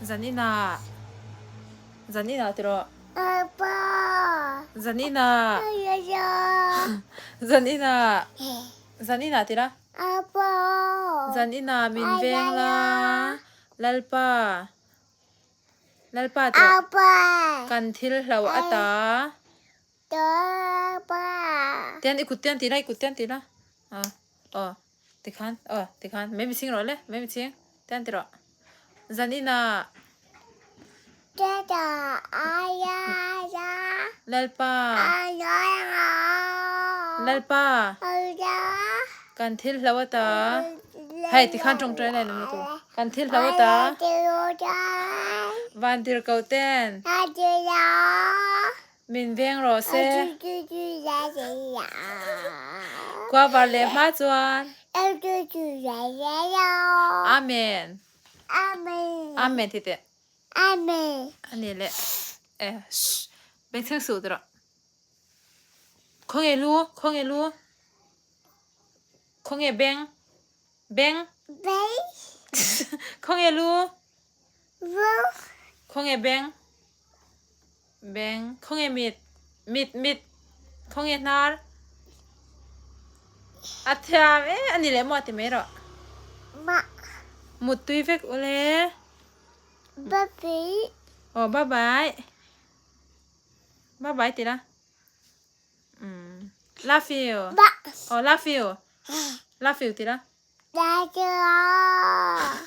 Zaninah Zaninah ti rawh. Zaninah Zaninah Zaninah ti la. Zaninah min veng la Lalpa Lalpa ti rawh. Kan thil hlo ata. Tian i kut tian ti la i kut tian ti la. Aw aw tikhan aw tikhan mai mi chhing rawh le mai mi chhing tian ti rawh. Zaninah Lalpa Lalpa kan thil hlo ata hei tikhan tawngtai lai lawm lutuk kan thil hlo ata van tirhkoh ten Min veng rawh se. Khua var leh hma chuan. Amen. Amen ti teh. A ni leh e shh bengchheng suh ti rawh. Khawnge lu khawnge lu khawnge beng beng khawnge lu khawnge beng. Beng, khawnge mit, mit, mit, khawnge hnar. A thiam e, a ni leh maw ti mai rawh. Ma. Mut tui vek ule. Bye bye. Oh, bye bye. Bye bye ti la. Um, love you. Ba. Oh, love you. Love you ti la. Love you.